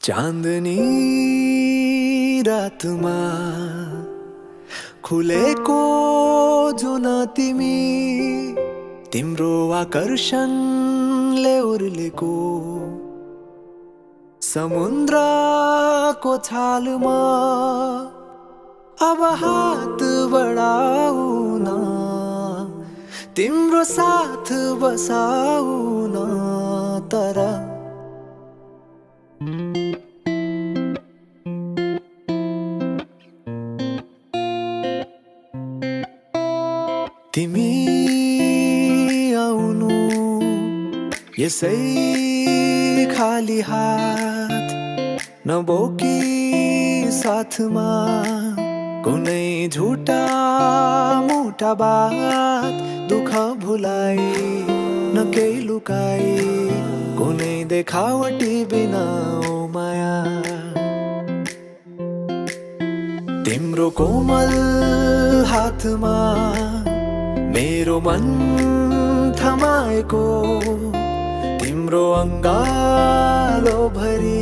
चाँदनी रातमा खुलेको जुन तिमी तिम्रो आकर्षणले उर्लेको समुद्रको छालमा अब हात बढाउन तिम्रो साथ बसाउन तर तिमी आउनु यसै खाली हात नबोकी साथमा कुनै झुटा मोटा बात दुख भुलाई न केही लुकाई कुनै देखावटी बिना ओ माया तिम्रो कोमल हातमा मेरो मन थमाएको तिम्रो अङ्गालो भरि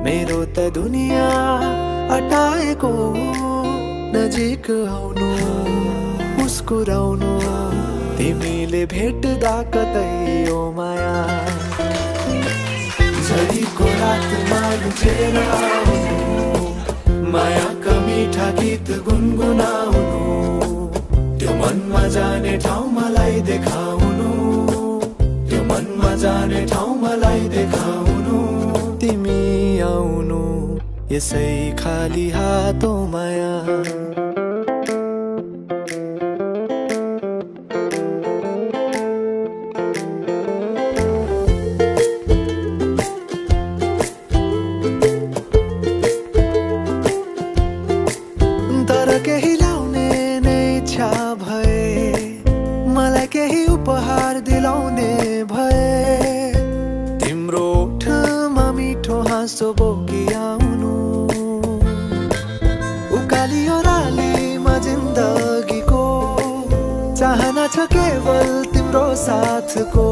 मेरो त दुनिया अटाएको नजिक आउनु मुस्कुराउनु तिमीले भेट्दा कतै ओ माया झरीको रातमा लुकेर आउनु मायाका मिठा गीत गुनगुनाउनु त्यो मनमा जाने ठाउँ मलाई देखाउनु त्यो मनमा जाने ठाउँ मलाई देखाउनु तिमी आउनु यसै खाली हातो माया तर केही लाउने नै इच्छा भए मलाई केही उपहार दिलाउने भए तिम्रो ओठमा मिठो हाँसो बोकी आउनु उकाली ओह्रालीमा जिन्दगीको चाहना छ केवल तिम्रो साथको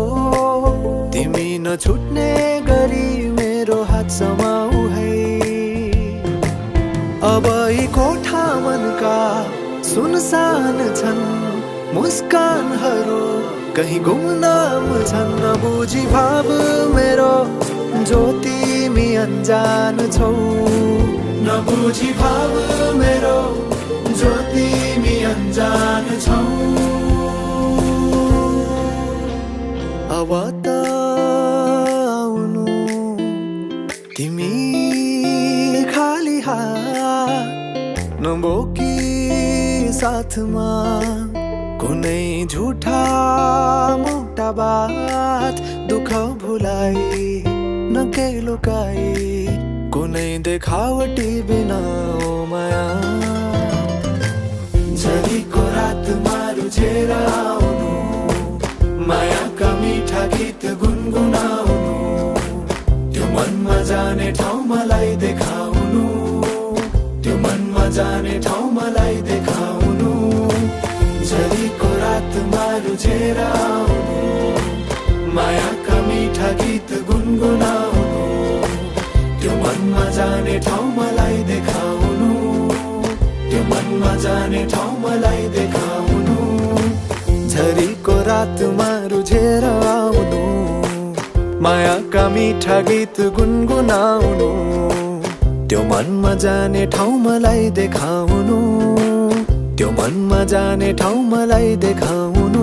तिमी नछुट्ने गरी मेरो हात समाऊ है अब यी कोठा मनका सुनसान छन् मुस्कानहरू कहीं गुमनाम छन् नबुझी भाव मेरो जो तिमी अनजान छौ नबुझी भाव मेरो जो तिमी अनजान छौ अब त आउनु तिमी खाली हात नबोकी साथमा कुनै झुटा मोटा बात दुख भुलाई न केही लुकाई कुनै देखावटी बिना ओ माया झरीको रातमा रुझेर आउनु मायाका मिठा गीत गुनगुनाउनु त्यो मनमा जाने ठाउँ मलाई देखाउनु त्यो मनमा जाने ठाउँ मलाई देखाउनु झरीको रातमा रुझेर आउनु मायाका मिठा गीत गुनगुनाउनु त्यो मनमा जाने ठाउँ मलाई देखाउनु त्यो मनमा जाने ठाउँ मलाई देखाउनु झरीको रातमा रुझेर आउनु मायाका मिठा गीत गुनगुनाउनु त्यो मनमा जाने ठाउँ मलाई देखाउनु त्यो मनमा जाने ठाउँ मलाई देखाउनु